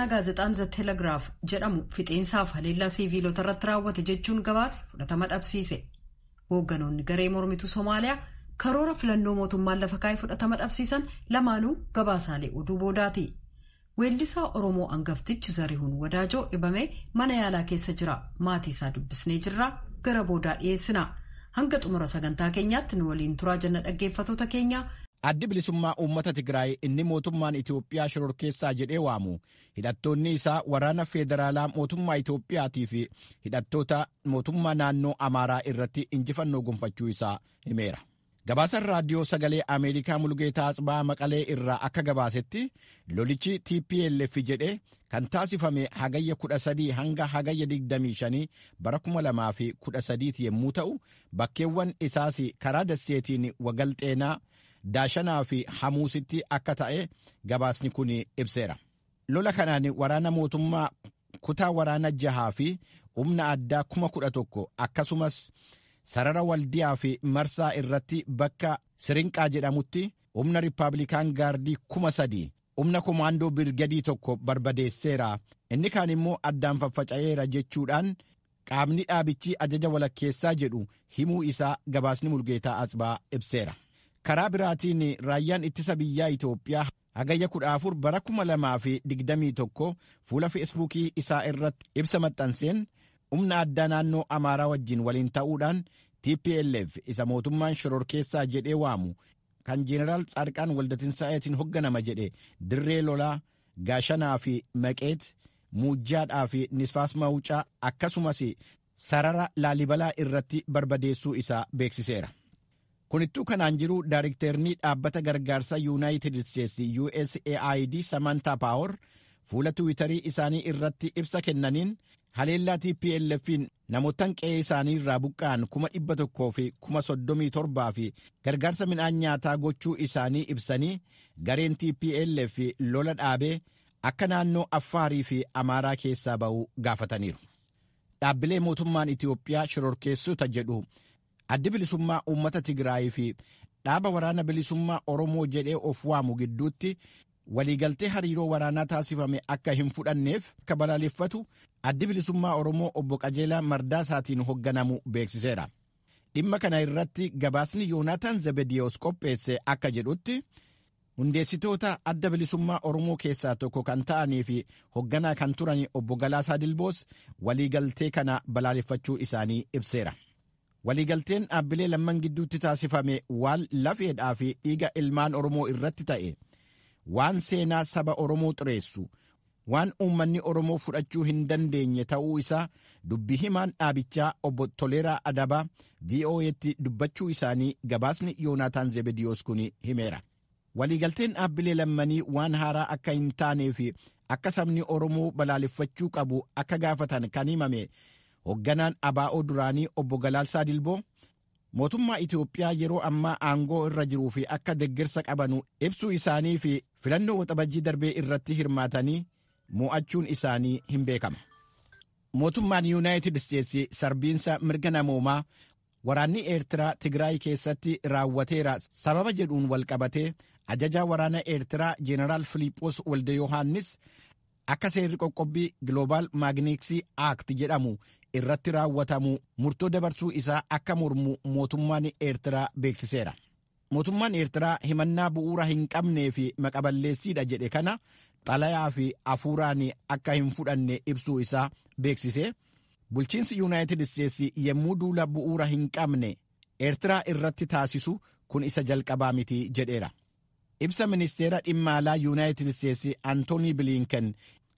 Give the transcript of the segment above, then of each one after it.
Himannaa gaazexaan The Telegraph jedhamu fixeensaaf haleellaa siiviilota irratti raawwate jechuun gabaase fudhatama dhabsiise. Hoogganoonni garee mormituu Somaaliyaa karoora filannoo mootummaan lafa kaa'ee fudhatama dhabsiisan lamaanuu gabaasaalee oduu boodaati. Weellisaa Oromoo hangaftichi Zarihuun Wadaajoo dhibamee mana yaalaa keessa jira. Maatii isaa dubbisnee jirra. Gara boodaa dhiyeessina. Hanga xumura sagantaa keenyaatti nu waliin turaa jenna dhaggeeffattoota keenya. Addi bilisummaa uummata Tigraay inni mootummaan Itoophiyaa shororkeessaa jedhee waamu hidhattoonni isaa waraana federaalaa mootummaa Itoophiyaatii fi hidhattoota mootummaa naannoo Amaaraa irratti injifannoo gonfachuu isaa himeera. Gabaasaan raadiyoo sagalee Ameerikaa Mulgeetaa Atsibaa Maqalee irraa akka gabaasetti lolichi TPLF jedhee kan taasifame hagayya 13 hanga hagayya 25 bara 2013 yommuu ta'u, bakkeewwan isaas karaa dasseetiin wagalxeenaa, Daashanaa fi Hamuusitti akka ta'e gabaasni kun ibseera. Lola kanaan waraana mootummaa kutaa waraana jahaa fi humna addaa 11,000 akkasumas sarara waldiyaa fi marsaa irratti bakka Sirinqaa jedhamutti humna Riippaabilikaan Gaardii 3,000 humna komaandoo birgadii tokko barbadeesseera. Inni kaan immoo addaan faffaca'eera jechuudhaan qaamni dhaabichi ajaja walakkeessaa jedhu himuu isaa gabaasni Mulgeetaa Atsibaa ibseera. Karaa biraatiin raayyaan ittisa biyyaa Itoophiyaa hagayya 14 bara 2021 fuula feesbuukii isaa irratti ibsa maxxanseen humna addaa naannoo Amaaraa wajjin waliin ta'uudhaan TPLF isa mootummaan shororkeessaa jedhee waamu kan Jeeneraal Tsaadqaan Waldatinsaa'eetiin hoogganama jedhe dirree lolaa Gaashanaa fi Maqeet, Muujjaadhaa fi Nisfaas Mawucaa akkasumas sarara Laalibalaa irratti barbadeessuu isaa beeksiseera. Kunittuu kanaan jiru daarikteerni dhaabbata gargaarsa Yuunaayitid Isteetsi USAID Samantaa Paawor fuula Tiwiitarii isaanii irratti ibsa kennaniin haleellaa TPLF'n namootaan qe'ee isaanii irraa buqqa'an 137,000 fi gargaarsa midhaan nyaataa gochuu isaanii ibsanii gareen TPLF lola dhaabee akka naannoo Affaarii fi Amaaraa keessaa ba'uu gaafataniiru. Dhaabbilee mootummaan Itoophiyaa shororkeessota jedhu addi bilisummaa uummata Tigraay fi dhaaba waraana bilisummaa Oromoo jedhee of waamu gidduutti waliigaltee hariiroo waraanaa taasifame akka hin fudhanneef akka balaaleffatu addi bilisummaa Oromoo obbo Qajeelaa Mardaasaatiin hoogganamu beeksiseera. Dhimma kana irratti gabaasni Yoonaataan Zebediyoos qopheesse akka jedhutti hundeessitoota adda bilisummaa Oromoo keessaa tokko kan ta'anii fi hoogganaa kan turan obbo Galaasaa Dilboos waliigaltee kana balaaleffachuu isaanii ibseera. Waliigalteen dhaabbilee lamman gidduutti taasifame waan lafeedhaa fi dhiiga ilmaan Oromoo irratti ta'e, waan seenaa saba Oromoo xureessu, waan uummanni Oromoo fudhachuu hin dandeenye ta'uu isaa dubbi himaan dhaabichaa obbo Toleeraa Adabaa VOA'tti dubbachuu isaanii gabaasni Yoonaataan Zebediyoos kun himeera. Waliigalteen dhaabbilee lammanii waan haaraa akka hin taanee fi akka sabni Oromoo balaaleffachuu qabu akka gaafatan kan himame hoogganaan ABO duraanii obbo Galaasaa Dilboo mootummaa Itoophiyaa yeroo ammaa aangoo irra jiruu fi akka deeggarsa qabanu ibsuu isaanii fi filannoo waxabajjii darbee irratti hirmaatanii mo'achuun isaanii hin beekama. Mootummaan Yuunaayitid Isteetsi sarbiinsa mirga namoomaa waraanni Eertiraa Tigraay keessatti raawwateera sababa jedhuun walqabatee ajajaa waraana Eertiraa Jeeneraal Filiiphoos Walde Yohaannis akka seerri qoqqobbii Global Magnitsky Act jedhamu irratti raawwatamu murtoo dabarsuu isaa akka mormu mootummaan Eertiraa beeksiseera. Mootummaan Eertiraa himannaa bu'uura hin qabnee fi maqaballeessiidha jedhe kana xalayaa fi afuuraan akka hin fudhanne ibsuu isaa beeksise. Bulchiinsi Yuunaayitid Isteetsi yemmuu duula bu'uura hin qabne Eertiraa irratti taasisu kun isa jalqabaa miti jedheera. Ibsa ministeera dhimma alaa Yuunaayitid Isteetsi Antoonii Bilinken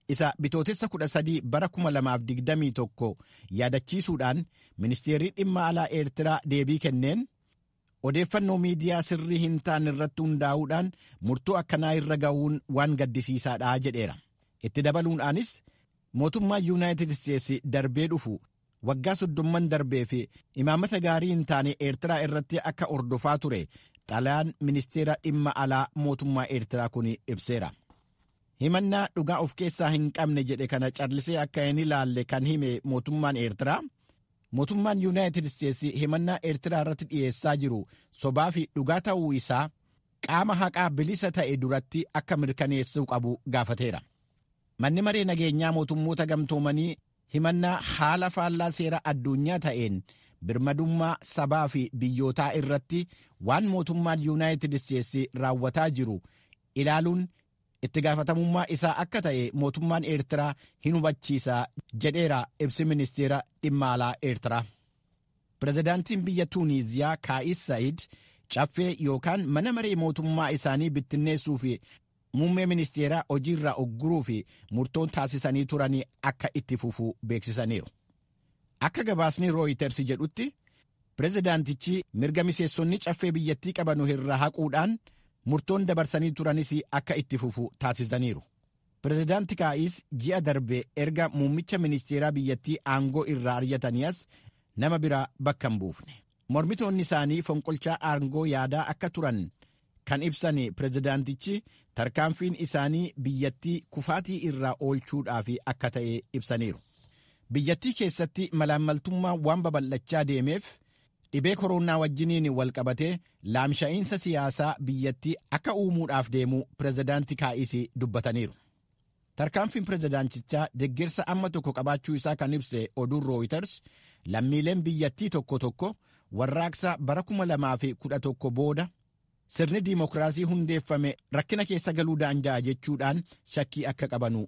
isa bitootessa 13 bara 2021 yaadachiisuudhaan ministeerri dhimma alaa Eertiraa deebii kenneen odeeffannoo miidiyaa sirrii hin taane irratti hundaa'uudhaan murtoo akkanaa irra ga'uun waan gaddisiisaadha jedheera. Itti dabaluudhaanis mootummaa Yuunaayitid Isteetsi darbee dhufu waggaa 30 darbee fi imaamata gaarii hin taane Eertiraa irratti akka hordofaa ture xalayaan ministeera dhimma alaa mootummaa Eertiraa kun ibseera. Himannaa dhugaa of keessaa hin qabne jedhe kana callisee akka hin ilaalle kan hime mootummaan Eertiraa. Mootummaan Yuunaayitid Isteetsi himannaa Eertiraa irratti dhiyeessaa jiru sobaa fi dhugaa ta'uu isaa qaama haqaa bilisa ta'e duratti akka mirkaneessuu qabu gaafateera. Manni maree nageenyaa mootummoota gamtoomanii himannaa haala faallaa seera addunyaa ta'een birmadummaa sabaa fi biyyootaa irratti waan mootummaan Yuunaayitid Isteetsi raawwataa jiru ilaaluun itti gaafatamummaa isaa akka ta'e mootummaan Eertiraa hin hubachiisa jedheera ibsi ministeera dhimma alaa Eertiraa. Pirezidaantiin biyya Tuuniiziyaa Kaa'is Sa'iid caffee yookaan mana maree mootummaa isaanii bittinneessuu fi muummee ministeeraa hojiirraa ogguruu fi murtoon taasisanii turanii akka itti fufu beeksisaniiru. Akka gabaasni Rooyiters jedhutti pirezidaantichi mirga miseensonni caffee biyyattii qabanu irraa haquudhaan murtoon dabarsanii turanis akka itti fufu taasisaniiru. Pirezidaanti Kaa'is ji'a darbe erga muummicha ministeeraa biyyattii aangoo irraa ari'atanii as nama biraa bakka hin buufne. Mormitoonni isaanii fonqolchaa aangoo yaadaa akka turan kan ibsan pirezidaantichi tarkaanfiin isaanii biyyattii kufaatii irraa oolchuudhaaf akka ta'e ibsaniiru. Biyyattii keessatti malaammaltummaa waan babal'achaa deemeef dhibee koronaa wajjiniin wal qabatee laamsha'iinsa siyaasaa biyyattii akka uumuudhaaf deemu pirezidaanti Kaa'is dubbataniiru. Tarkaanfiin pirezidaantichaa deeggarsa amma tokko qabaachuu isaa kan ibse oduun Rooyiters lammiileen biyyattii tokko tokko warraaqsa bara 2011 booda sirni diimokiraasii hundeeffame rakkina keessa galuu danda'a jechuudhaan shakkii akka qabanu